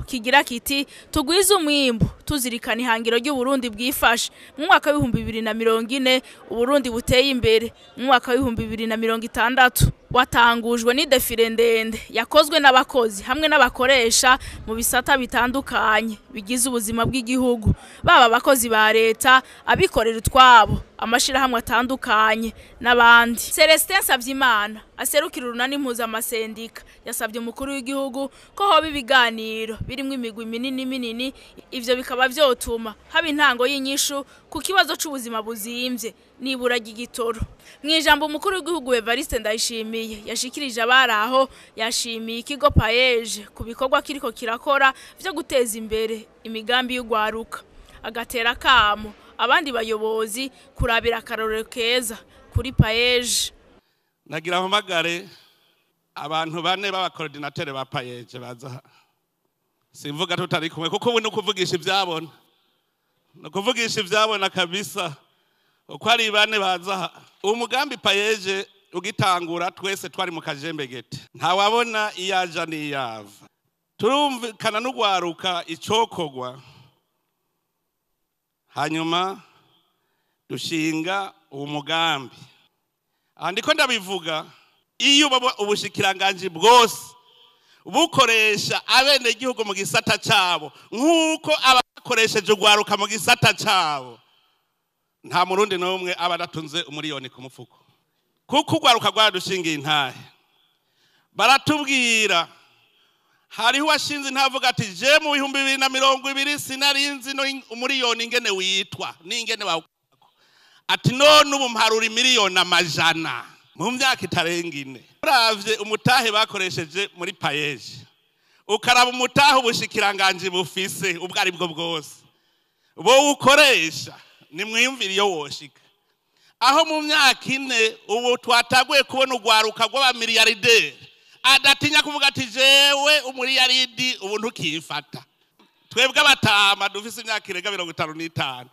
Kigira kiti: "Tugwize umwimbu tuzirikana ihangiro ry'Uburundi bwifashe mu mwaka w'2040, Uburundi buteye imbere mu mwaka w'2060." Watangujwe ni défilé ndende yakozwe n'abakozi hamwe n'abakoresha mu bisata bitandukanye bigize ubuzima bw'igihugu, baba abakozi ba leta, abikorera utwabo, amashirahamwe atandukanye n'abandi. Celestin Savyimana aserukira urunani mpuzamasendika yasabye umukuru w'igihugu ko hoba ibiganiro birimwo imigwi minini minini, ivyo bikaba vyotuma haba intango y'inyishu ku kibazo c'ubuzima buzimvye nibura ry'igitoro. Mw'ijambo umukuru w'igihugu Evariste Ndayishimiye yashikirije abari aho, yashimiye ikigo PAEEJ ku bikorwa kiriko kirakora vyo guteza imbere imigambi y'ugwaruka, agatera kamo abandi bayobozi kurabira akarorero keza kuri PAEEJ. Nagira mpamagare abantu bane b'aba coordinateurs ba PAEEJ baza. Simvuga tutari kumwe, kuko ubu ni ukuvugisha ibyabona, ni ukuvugisha ibyabona kabisa. Uko ari bane baza. Umugambi PAEEJ ugitangura, twese twari mu kajembegete, ntawabona iyaja n'iyava. Turumvikana n'ugwaruka icokogwa, hanyuma dushinga uwo mugambi. Aha ndiko ndabivuga, iyo ubushikiranganji bwose bukoresha abenegihugu mu gisata cabo nk'uko abakoresheje ugwaruka mu gisata cabo, nta Murundi n'umwe aba adatunze umuriyoni ku mufuko, kuko ugwaruka rwaradushingiye intahe. Baratubwira, hariho uwashinze intavuga ati: "Je mu 2020 sinarinzi no umuriyoni ingene witwa n'ingene bawukorako." Ati: "None ubu mparura imiliyoni amajana mu myaka itarenga 4." Uravye umutahe bakoresheje muri PAEEJ, ukaraba umutahe ubushikiranganji bufise ubwo ari bwo bwose bowukoresha, nimwiyumvire iyo woshika aho mu myaka 4. Ubu twataguye kubona urwaruka rw'abamiliyarideri adatinya kuvuga ati: "Jewe umuriyaridi ubu ntukifata." Twebwe abatama dufise imyaka irenga 55,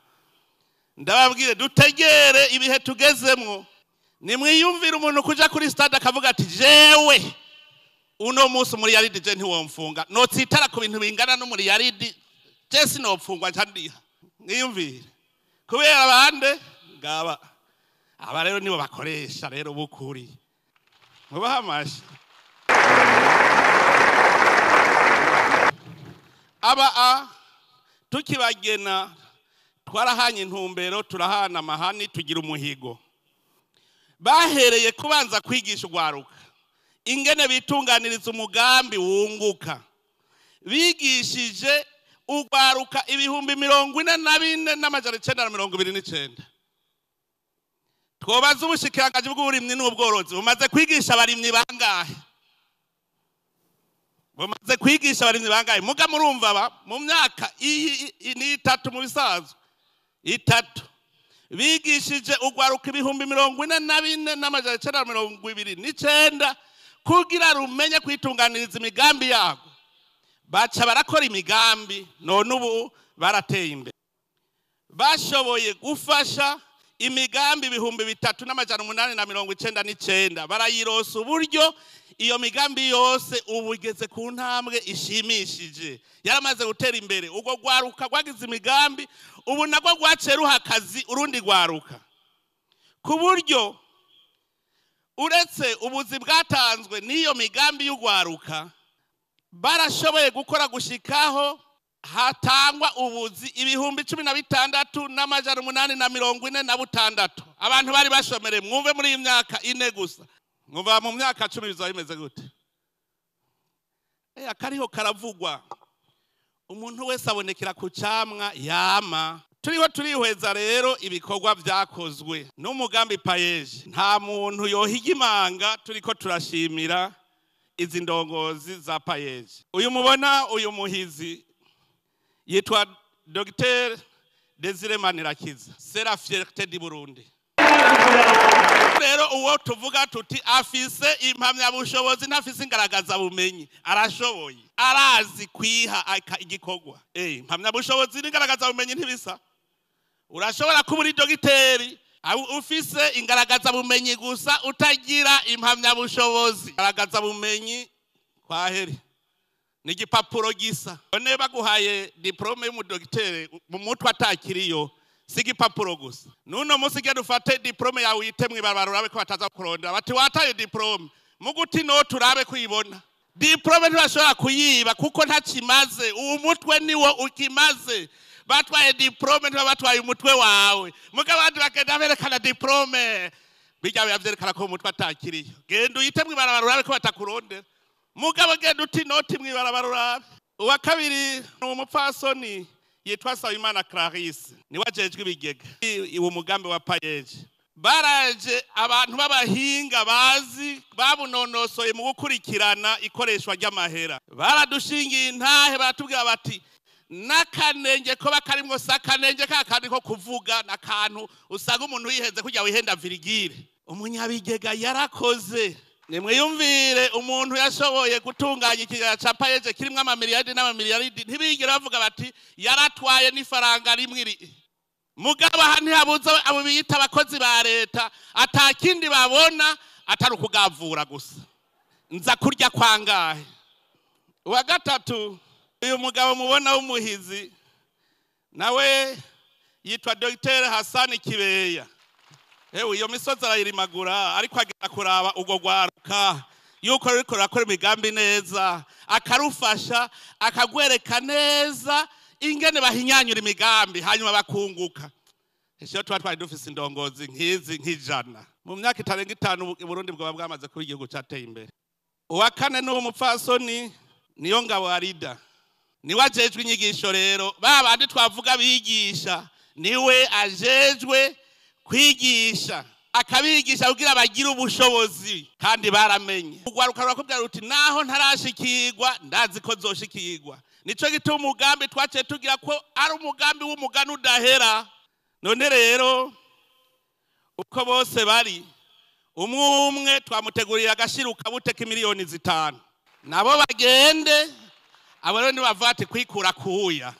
ndababwire dutegere ibihe tugezemwo. Nimwiyumvire umuntu kuja kuri stade akavuga ati: "Jewe uno munsi umuriyaridi je ntiwomfunga, notsitara ku bintu bingana n'umuriyaridi, je sinopfungwa nca ndiha." Mwiyumvire kubera bande ngaba. Aba rero nibo bakoresha rero bukuri, mubaha amashi. Aba a tukibagena twarahanye intumbero, turahana amahani, tugira umuhigo. Bahereye kubanza kwigisha urwaruka ingene bitunganiriza umugambi wunguka. Bigishije urwaruka 44,929. Twobaza ubushikiranganji bw'uburimyi n'ubworozi, bumaze kwigisha abarimyi bangahe? Bumaze kwigisha abarimyi bangahe? Muga murumva, aba mu myaka iyi ni 3, mu bisanzwe 3, bigishije urwaruka 44,929 kugira rumenye kwitunganiriza imigambi yabo. Baca barakora imigambi, none ubu barateye imbere. Bashoboye gufasha imigambi 3899, barayirosa uburyo. Iyo migambi yose ubu igeze ku ntambwe ishimishije, yaramaze gutera imbere. Ubwo rwaruka rwagize imigambi, ubu nagwo rwaciye ruha akazi urundi rwaruka, ku buryo uretse ubuzi bwatanzwe n'iyo migambi y'urwaruka, barashoboye gukora gushikaho hatangwa ubuzi 16,846 abantu bari bashomereye. Mwumve, muri iyi myaka 4 gusa. Mwumva mu myaka 10 bizaba bimeze gute? Akariho karavugwa, umuntu wese abonekera ku camwa yama. Turiho turihweza rero ibikorwa vyakozwe n'umugambi PAEEJ. Nta muntu yohiga imanga, turiko turashimira izi ndongozi za PAEEJ. Uyu mubona, uyu muhizi yitwa Dr Desire Manirakiza, c'est la fierté du Burundi. Rero uwo tuvuga tuti afise impamyabushobozi, ntafise ingaragaza bumenyi, arashoboye, arazi kwiha igikorwa. Impamyabushobozi n'ingaragaza bumenyi ntibisa. Urashobora kuba uri dogiteri ufise ingaragaza bumenyi gusa, utagira impamyabushobozi. Ingaragaza bumenyi kwaheri. Ni igipapuro gisa. None baguhaye diplome y'umudogiteri mu mutwe atakiriyo, si igipapuro gusa. Nuno munsi genda ufate diplome yawe uyite mw'ibarabara urabe ko bataza kurondera. Bati wataye diplome, muguti no turabe kuyibona. Diplome ntibashobora kuyiba kuko ntakimaze. Uwo mutwe niwo ukimaze. Batwaye diplome ntibabatwaye umutwe wawe. Mugabo abandi bagenda berekana diplome. Bijya bavyerekana ko umutwe atakiriyo. Genda uyite mw'ibarabara urabe ko batakurondera. Mugabo genda uti noti mw'ibarabara urabe. Uwa kabiri ni umupfasoni yitwa Nsabimana Clarisse, niwe ajejwe ibigega. Uwo mugambi wa PAEEJ. Baraje abantu b'abahinga bazi babunonosoye mu gukurikirana ikoreshwa ry'amahera. Baradushingiye intahe baratubwira bati n'akanenge ko bakarimwo sakanenge ka kandi ko kuvuga n'akantu usanga umuntu yihenze kujya wihenda virigire. Umunyabigega yarakoze. Nimwiyumvire umuntu yashoboye gutunganya ikigega ca PAEEJ kirimwo amamiliyaridi n'amamiliyaridi, ntibigera bavuga bati yaratwaye n'ifaranga rimwe iri. Mugabo aha ntihabuze abo biyita abakozi ba leta atakindi babona atari ukugavura gusa. Nza kurya kwangahe. Uwa gatatu, uyu mugabo mubona w'umuhizi nawe yitwa Dr Hassan Kibeya. Ewe iyo misozi arayirimagura ariko agera kuraba ubwo gwaruka yuko ruriko rurakora imigambi neza, akarufasha akagwereka neza ingene bahinyanyura imigambi hanyuma bakunguka. Ese tuba twari dufise indongozi nkizi nk'ijana mu myaka itarenga 5 Burundi bwoba bwamaze kuba igihugu cateye imbere. Uwa kane n'uwo mupfasoni niyo ngabo Arida, niwe ajejwe inyigisho. Rero ba bandi twavuga bigisha, niwe ajejwe kwigisha, akabigisha kugira bagire ubushobozi kandi baramenye. Ugwaruka rurakubwira ruti naho ntarashikirwa ndazi ko zoshikirwa. Nico gituma umugambi twaciye tugira ko ari umugambi w'umugani udahera. None rero uko bose bari umwe umwe twamutegurira agashiruka bute k'imiliyoni 5, nabo bagende. Abo rero nibavuga ati kwikura kuya.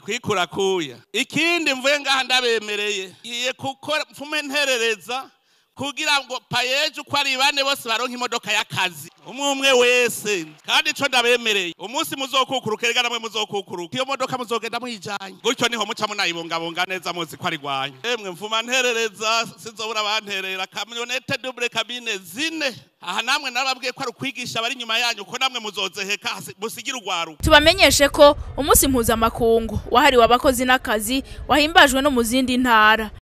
Kwikura kuya. Ikindi mvuye ngaha ndabemereye, ngiye gukora mfume nterereza kugira ngo PAEEJ uko ari bane bose baronke imodoka y'akazi, umwe umwe wese. Kandi ico ndabemereye, umunsi muzokukuruka erega namwe muzokukuruka, iyo modoka muzogenda muyijanye gutyo, niho muca munayibungabunga neza muzi ko ari rwanyu. Emwe mfuma nterereza, sinzobura banterera camionnette double cabine 4. Aha namwe narababwiye ko ari ukwigisha abari inyuma yanyu, ko namwe muzozeheka musigira urwaruka. Tubamenyeshe ko umunsi mpuzamakungu wahariwe abakozi n'akazi wahimbajwe no mu zindi ntara.